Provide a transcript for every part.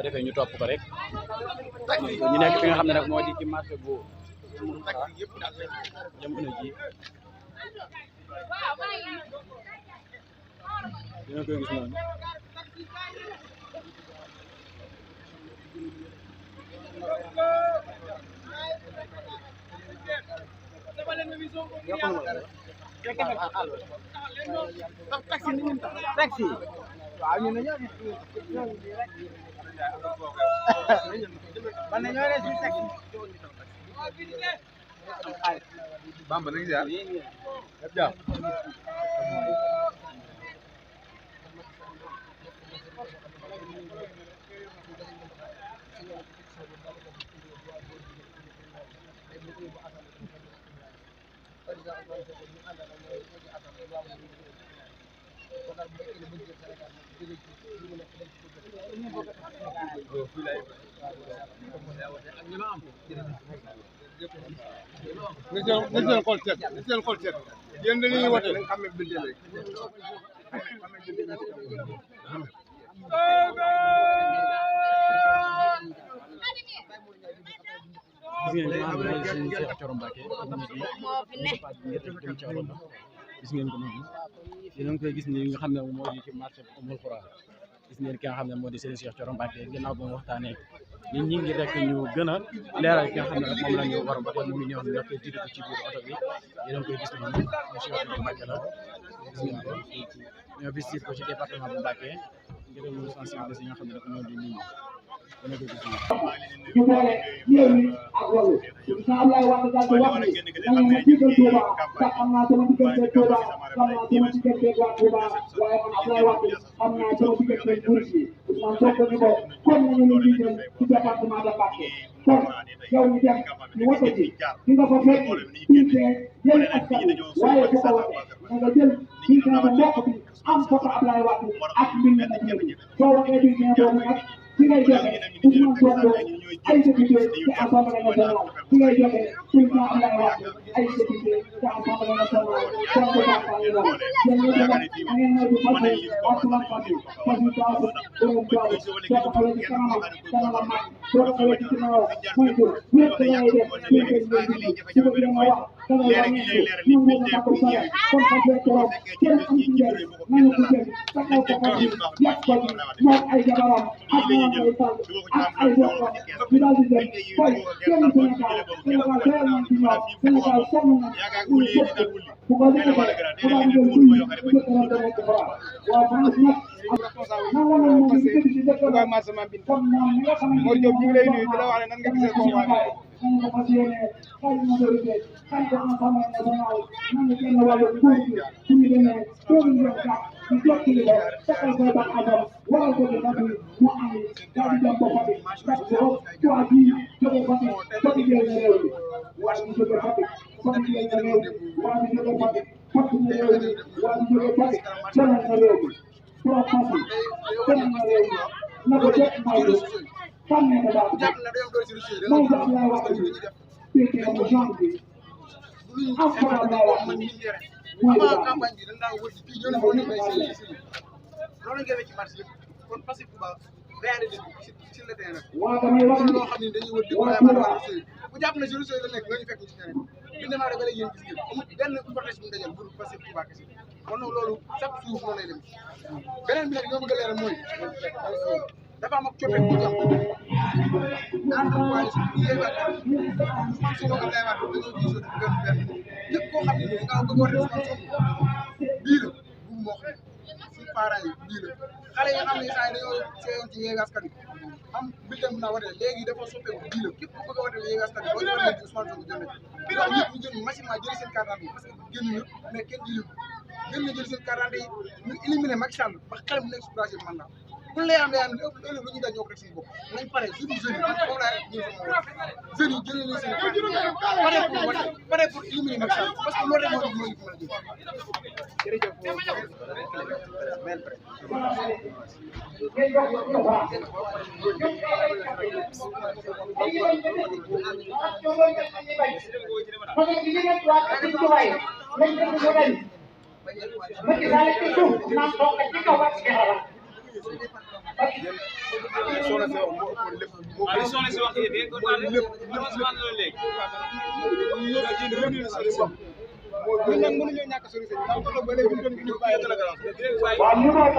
defee ñu topp ko rek ñu nekk fi nga xam ne nag moo di ci marché bu jamono ji dina koy gis noonu taxi waaw ñu ne ñoo man ñoo ne ci taxi Bamba ngi ziar yëpp jàmm Ngisel xol seet yéen dañuy wote xam ne bindé rek gis ngeen ko mooy Serigne Cheikh Thioro Mbacké gis ngeen ko noonu yéen a ngi koy gis ni nga xam ne moo di ci marché Oumoul Khoura gis ngeen ki nga xam ne moo di Serigne Cheikh Thioro Mbacké ginnaaw ba mu waxtaanee nit ñi ngi rek ñu gën a leeral ki nga xam ne rek moom la ñu war a ba tey mu ngi ñëw nag jiitu ko ci biir oto bi yéen a ngi koy gis noonu Cheikh Thioro Mbacké la gis ngeen ko ñoo visite ko ci département bu Mbacké ngir mu sensibiliser nga xam ne rek moo di nit ñi ñu boole yéen ñi ak loolu incha allah wax dëgg yàlla wax ni da ngeen ma jiital Touba ndax xam naa sama diggante Touba xam naa sama diggante waa Touba waaye man Abdoulaye Wade xam naa sama diggante Mouride yi Ousmane Sonko ni ko kon nañu ñu jiital ci département de Mbacké kon yow ñu dem ñu wote ji di nga ko fekk bulletin jël askan wi waaye bu ko wote da nga jël bulletin bu mbokk bi am photo Abdoulaye Wade ak mbind na ñëw soo waxee bulletin boobu nag ci ngay joxe Ousmane Sonko ay député ci Assemblée nationale ci ngay joxe président Abdoulaye Wade ay député ci Assemblée nationale Sonko bàkkaay la yéen ñi nag da ngeen ñëw di fase Ousmane Fati fasi taasu borom joob soo ko xawee ci kanamam dana la mag soo ko xawee ci ginnaaw muy ko lépp da ngay def lépp ngay dindi su ko dina wax dana wàññeeku ñu ngi na ko sara kon fase keroog kenn am ci njëriñ nañu ko jël sa kaw ko fasi yàq ko ci moom ay jabaram ak ñoom ay fal ak ay bokkam ñu daal di jël koy kenn Sénégal Sénégal doyal nañ ci ñoom Sénégal sonn na ñu jëpp bu ko defee bu daal di jël kuy ñu jëpp na dana ko fara waaw France nag nangu na moom ñu jëpp ci dëkk la comme moom mi nga xam ne Mor Diop ñu ngi lay nuyu di la wax ne nan nga gisee combat bi nañu ko fas yéene xay majorité xay ko Assemblée nationale nañu génn wàllu nguur gi su ñu demee 2024 ñu jottali ko fekkal koy ba adam waral ko ci Fatick mu am daal di dem ba Fatick parce que waa bii jóge Fatick Fatick jël na réew mi waa bi jóge Fatick Fatick jël na réew mi waa bi jóge Fatick Fatick na réew mi waa bi jóge Fatick sonal na réew mi trop facile sonal na réew mi na ko jot may do xam ne ko daal mooy jox laa wax féete ko genre bi am ko laa wax mooy campagne bi dañ daan wër ci ñoo ne mo ne bay sey loolu ngeen ci marché kon parce que ba réalité ci le terrain waa damay wax loo xam ne dañuy wër di ko yaakaar bu jàpp na jëru sey la nekk nga ñu fekk ci terrain bi démarré ba léegi yéen gis ngeen amul benn protège bu ñu dajal pour parce que Touba kese kon nag loolu chaque jour noonu lay dem beneen bi nag ñoo bëgg a leeral mooy dafa am ak coppite bu jàpp entre coalition bi yéegal Ousmane Sonko ak Abdoulaye Wade dañoo gisoo benn ñëpp koo xam ne ni nga bëgg war a Ousmane Sonko bii la bu moo xam suñu parents yi bii la xale yi nga xam ne saa yi dañoo seeyoon ci Yewwi Askan Wi am bulletin bu naa watee léegi dafa soppeeku bii la képp ku bëgg a watee Yewwi Askan Wi boo ñëwoon léegi Ousmane Sonko jël na ndax ñëpp ñu jël massivement jël seen carte d'identité parce que génn na mais kenn jëliw gën na jël seen carte d'identité yi ñu éliminé Macky Sall ba xale bu nekk si troisième mandat bu lay am ëpp ëllëg lu ñuy daj ñoo ko rek suñu bopp nañ pare surtout jeunes yi man foofu laa rek ñu sama jeunes yi jëlee leen seen pare pour éliminer Macky Sall parce que loolu rek moo ñu mën a jël jërëjëf Macky Sall ci suuf naan toog ci kaw ak soxna si wax moo ëppoon lépp moo waaye soxna si wax yi de kon daal lépp léegi ñun nag mënuñoo ñàkk sori sëñ bi ndax ba léegi ñu bàyyi la garaaw waaw li ma wax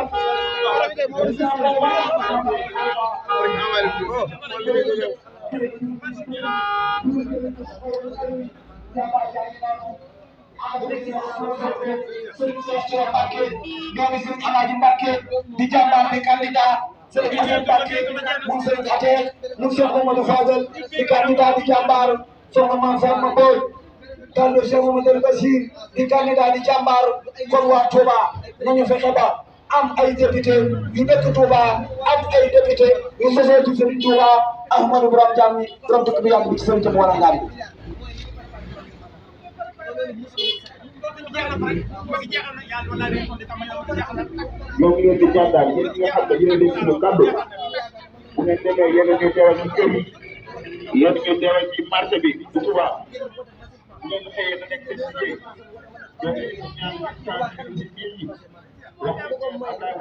di jàmbaar di candidat Serigne Aliou Mbacké moom Serigne Atel moom Cheikh Mamadou Fadel di candidat di jàmbaar soxna Mame Fatma Boy Kando Cheikh Mamadou Bassir di candidat di jàmbaar kon waa Touba nañu fexe ba am ay député yu dëkk Touba am ay député yu sosoo ci Serigne Touba Ahmadou Borom Jaam ñi borom dëkk bi yàgg bi ci Serigne Touba wala ngaari ñoo ngi leen di ñaanal yéen ñi nga xam ne yéen a leen suñu kàddu bu ngeen demee yéen a ñu teewal ci kër yi yéen a ñu teewal ci marché bi bu Touba bu ngeen xëyee na nekk seen liggéey ñoo ngi leen di ñaan waxtaan ci biir yi wax Abdoulaye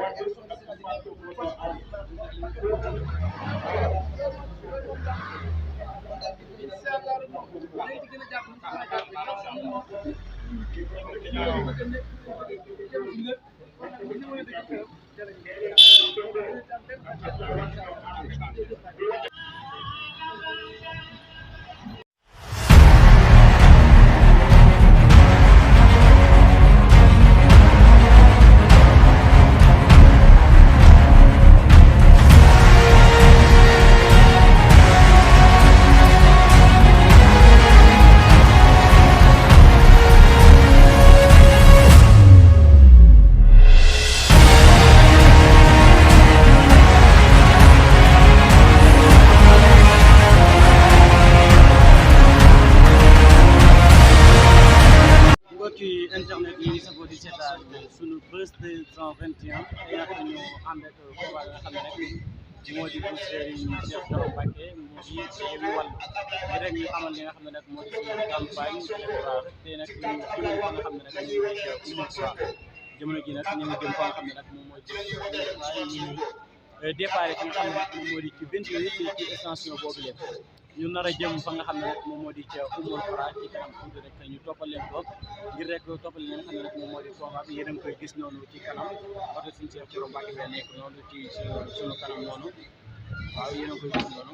Wade internet yi safoo di seetaan sunu Buzz 221 te nag ñu ànd ak combat nga xam ne rek moo di bu Serigne Cheikh Thioro Mbacké moo di Yewwi Wallu ngir rek ñu amal li nga xam ne nag moo di suñu campagne électorale te nag ñu jëmale fa nga xam ne rek ñu ngi jamono ji nag ñu ngi jëm fa nga xam ne nag moom mooy ñu départ fi nga xam ne nag moom moo di ci 28 ci extension boobu lépp ñu nar a jëm fa nga xam ne rek moom moo di ca Oumoul Fara ci kanam tuuti rek ñu toppal leen ko ngir rek toppal leen nga xam ne rek moom moo di combat bi yéen a ngi koy gis noonu ci kanam oto Serigne Cheikh Thioro Mbacké bi nekk noonu ci sunu kanam noonu waaw yéen a ngi koy gis noonu